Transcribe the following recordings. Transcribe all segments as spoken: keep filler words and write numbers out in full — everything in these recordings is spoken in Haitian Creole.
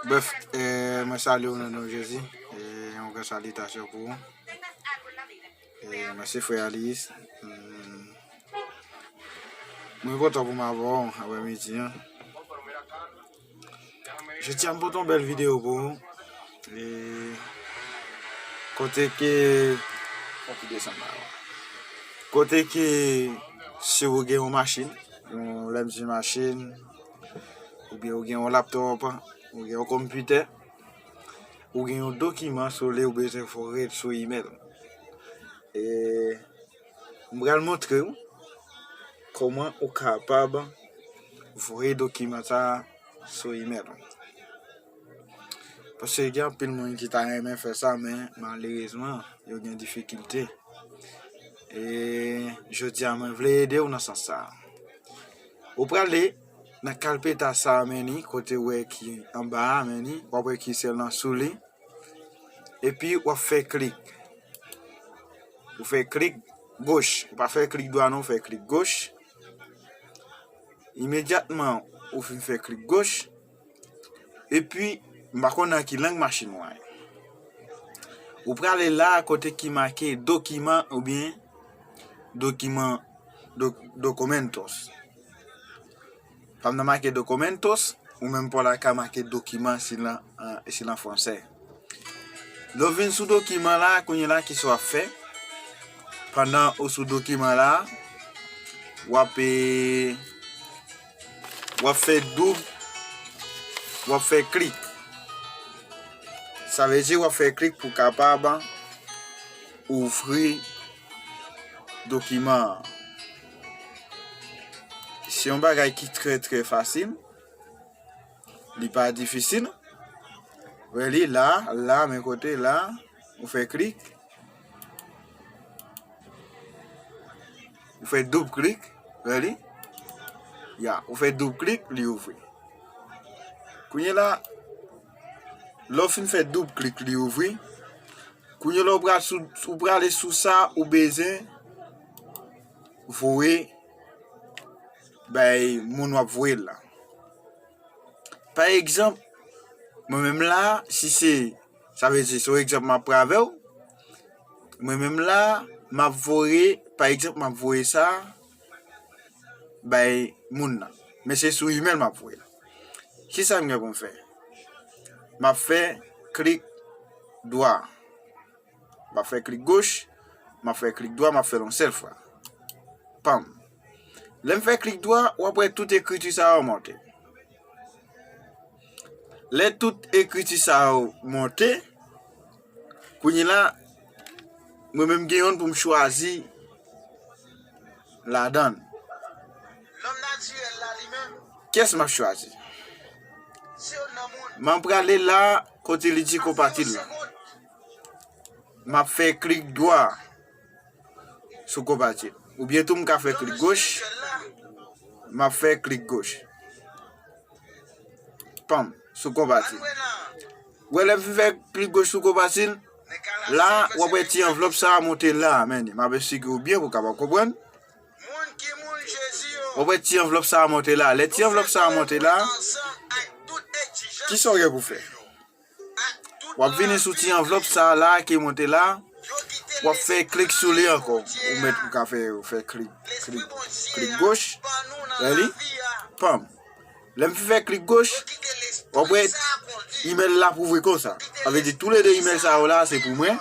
Bref, eh, mwen salye w nan non Jezi. Eh, yon gran salitasyon pou ou. Eh, mwen se frè Alice. Hmm. Mwen kontan pou m avè w aprè midi an. Jodi a m pote yon bèl videyo pou ou. E kote ke, fò ki desann la. Kote ke si ou gen yon machin, yon, lè m di machin, oubyen ou gen yon laptòp, ou gen yon konpitè, ou gen yon dokiman sou li ou bezwen voye sou imèl. E m pral montre w kòman ou kapab voye dokiman sa a sou imèl ou. Paske gen anpil moun ki ta renmen fè sa, men malerezman, yo gen difikilte. E jodi a, mwen vle ede w nan sans sa a. Ou prale nan kalpeta sa a, men ni, kote w wè ki anba a, men ni, w ap wè ki sèl nan sou li. Epi w ap fè klik. Ou fè klik goch. Ou pa fè klik dwa non, ou fè klik goch. Imedyatman ou fin fè klik goch. Epi, m pa konn nan ki lang machin ou an ye. Ou prale la kote ki make dokiman oubyen dokiman, do-, documentos. Pa m nan make documentos, ou menm pa w la ka make dokiman si l an, an, si l an fransè. Lè w vin sou dokiman la, kounye la, kisa w ap fè? Pandan ou sou dokiman la, w ap, e, w ap fè doub, w ap fè klik. Sa vle di w ap fè klik pou w kapab ouvri dokiman an. Se yon bagay ki trè, trè fasil. Li pa difisil. Wè li la, la, men kote la, ou fè klik. Ou fè doub klik, wè li. Ya, ou fè doub klik, li ouvri. Kounye la, lè w fin fè doub klik, li ouvri. Kounye la, ou pral sou, ou prale sou sa ou bezwen voye bay moun w ap voye l la. Pa egzanp, mwen menm la, si se, sa vle di, se yon egzanp m ap pran avè w, mwen menm la, m ap voye, pa egzanp, m ap voye sa bay moun nan. Men se sou imèl m ap voye l. Kisa m gen pou m fè? M ap fè klik dwa. M ap fè klik goch, m ap fè klik dwa, m ap fè l yon sèl fwa. Panm. Lè m fè klik dwa, w ap wè tout ekriti sa yo monte. Lè tout ekriti sa yo monte, kounye la, mwen menm gen youn pou m chwazi ladan l. Kiyès m ap chwazi? M ap prale la kote li di konpatil la. M ap fè klik dwa sou konpatil. Oubyen tou m ka fè klik goch. M ap fè klik goch. Panm, sou konpatil. Wè lè m fin fè klik goch sou konpatil, la, w ap wè ti anvlòp sa a monte la, men m ap esplike w byen pou w kapab konprann. W ap wè ti anvlòp sa a monte la. Lè ti anvlòp sa a monte la, kisa w gen pou fè? W ap vini sou ti anvlòp sa a la ki monte la. W ap fè klik sou li ankò. Ou mèt, ou ka fè, ou fè klik, klik, klik goch. Wè li? Panm. Lè m fin fè klik goch, w ap wè imèl la ap ouvri konsa. Sa vle di toulede imèl sa yo la, se pou mwen.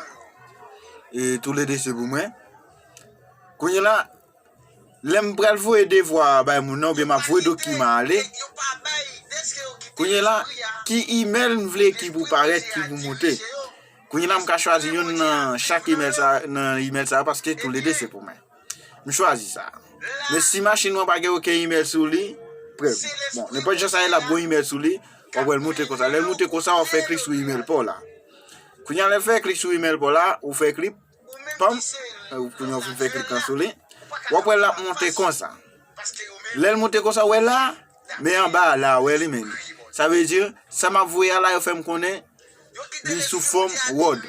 E toulede se pou mwen. Kounye la, lè m pral voye devwa a bay moun nan, oubyen m ap voye dokiman ale, kounye la, ki imèl m vle ki pou parèt, ki pou monte? Kounye la, m ka chwazi youn nan chak imèl sa, nan imèl sa, paske toulede se pou mwen. M chwazi sa. Men si machin mwen pa gen okenn imèl sou li, prèv. Bon, nenpòt jan sa ye, l ap gen imèl sou li, w ap wè l monte konsa. Lè l monte konsa, w ap fè klik sou imèl pa w la. Kounye a, lè l fè klik sou imèl pa w la, ou fè klik Panm, kounye a w fin fè klik lan sou li. W ap wè l ap monte konsa. Lè l monte konsa, w wè la, men anba a la, w wè li menm. Sa vle di, sa m ap voye a la, yo fè m konnen, li sou fòm Word.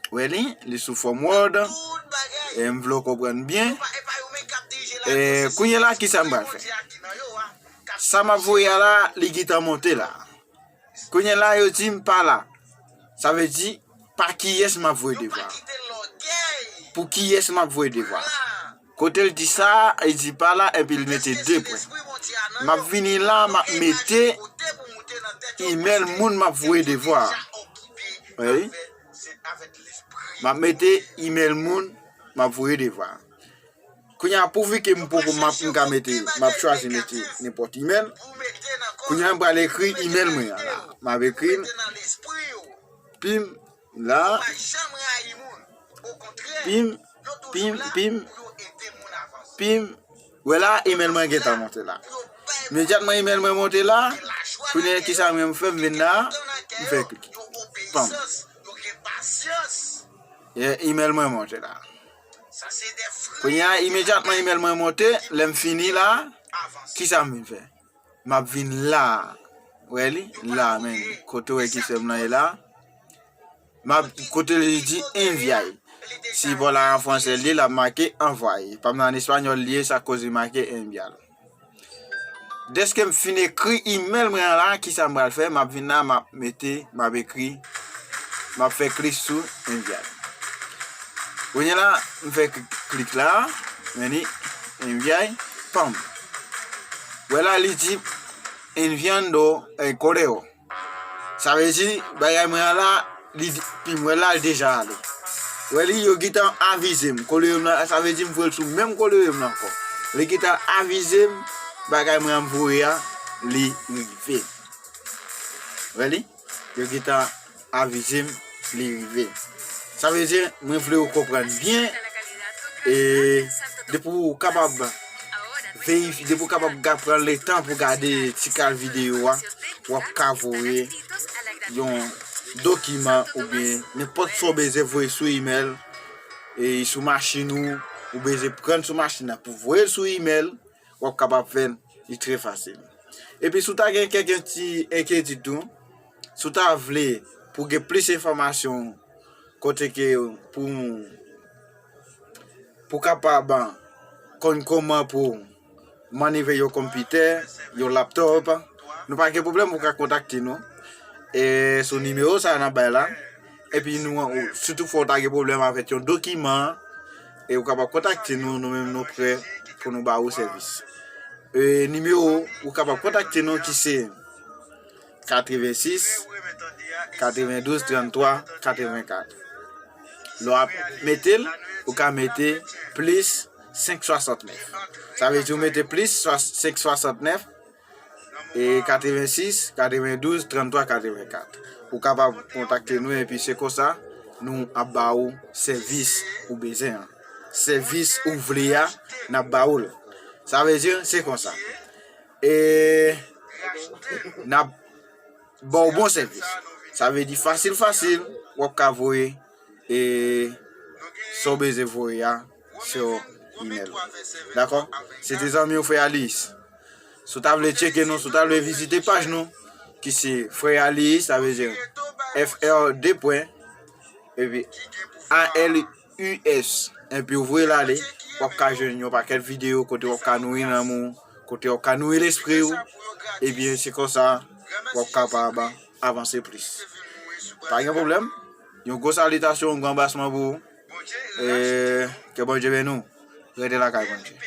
W wè li, li sou fòm Word. E m vle w konprann byen. E kounye a la, kisa m pral fè? Sa m ap voye a la, li gentan monte la. Kounye la, yo di m pa la. Sa vle di, pa kiyès m ap voye devwa. Pou kiyès m ap voye devwa. Kote l di sa, li di pa la, epi l mete de pwen. M ap vini la, m ap mete imèl moun m ap voye devwa. Wi. M ap mete imèl moun m ap voye devwa. Kounye a, pouvi ke m poko m ap, m ka mete, m ap chwazi mete nenpòt imèl. Kounye a, m pral ekri imèl mwen an la. M ap ekri l. Pim, la. Pim, pim, pim, pim. Wè la, imèl mwen gentan monte la. Imedyatman imèl mwen monte la, kounye a, kisa mwen m fè, m vin la, m fè klik. Pam. Yeah, imèl mwen monte la. Kounye a, imedyatman imèl mwen monte, lè m fini la, kisa m vin fè? M ap vin la. Wè li? La, men. Kote w wè ki sè m nan ye la? M ap, kote li di enviar. Si w la an fransè, li la make envoyer. Pa m nan espanyòl, li ye sa koz li make enviar. Dèske m fin ekri imèl mwen an la, kisa m pral fè? M ap vin la, m ap mete, m ap ekri, m ap fè klik sou enviar. Kounye a la, m fè klik, klik la, men li enviar, pam. Wè la, li di enviando el correo. Sa vle di, bagay mwen an la, li, pi mwen la, li deja ale. Wè li, yo gentan avize m. Kòlere m nan, sa vle di m voye l sou menm kòlere m nan ankò. Li gentan avize m, bagay mwen an m voye a, li rive. Wè li, yo gentan avize m, li rive. Sa vle di, mwen vle w konprann byen, e depi w kapab verifye, depi w kapab ga-, pran letan pou gade ti kal videyo a, w ap ka voye yon dokiman oubyen nenpòt sa w bezwen voye sou imèl, e sou machin ou, ou bezwen pran sou machin nan pou voye l sou imèl, w ap kapab fè l, li trè fasil. Epi si w ta gen kèk ti enkyetid tou, si w ta vle pou gen plis enfòmasyon kote ke pou, pou kapab konn kòman pou manevre yon konpitè, yon laptop, nou pa gen pwoblèm, ou ka kontakte nou. E sou nimewo sa a n ap bay la. Epi nou, ou, si toutfwa w ta gen pwoblèm avèk yon dokiman, e ou kapab kontakte nou, nou menm nou prè pou nou ba ou sèvis. E nimewo ou kapab kontakte nou ki se katrevensis, katrevendouz, tranntwa, katrevenkat. Lè w ap mete l, ou ka mete plis senk swasantnèf. Sa vle di ou mete plis swa-, senk swasantnèf, e katrevensis, katrevendouz, tranntwa, katrevenkat. Ou kapab kontakte nou epi se konsa nou ap ba ou sèvis ou bezwen an. Sèvis ou vle a, n ap ba ou l. Sa vle di se konsa. E n ap ba w bon sèvis. Sa vle di fasil fasil, w ap ka voye e sa w bezwen voye a sou imèl ou. Dakò? Se te zanmi w Frè Alice. Si w ta vle tcheke nou, si w ta vle vizite paj nou, ki se Frè Alice, sa vle di F R de pwen, epi A L U S, epi w voye l ale, w ap ka jwenn yon pakèt videyo kote w ap ka nouri nanm ou, kote w ap ka nouri lespri w, ebyen se konsa w ap kapab avanse plis. Pa gen pwoblèm. Yon gwo salitasyon, yon gwo anbrasman pou ou. E ke Bondye beni w. Rete lakay Bondye.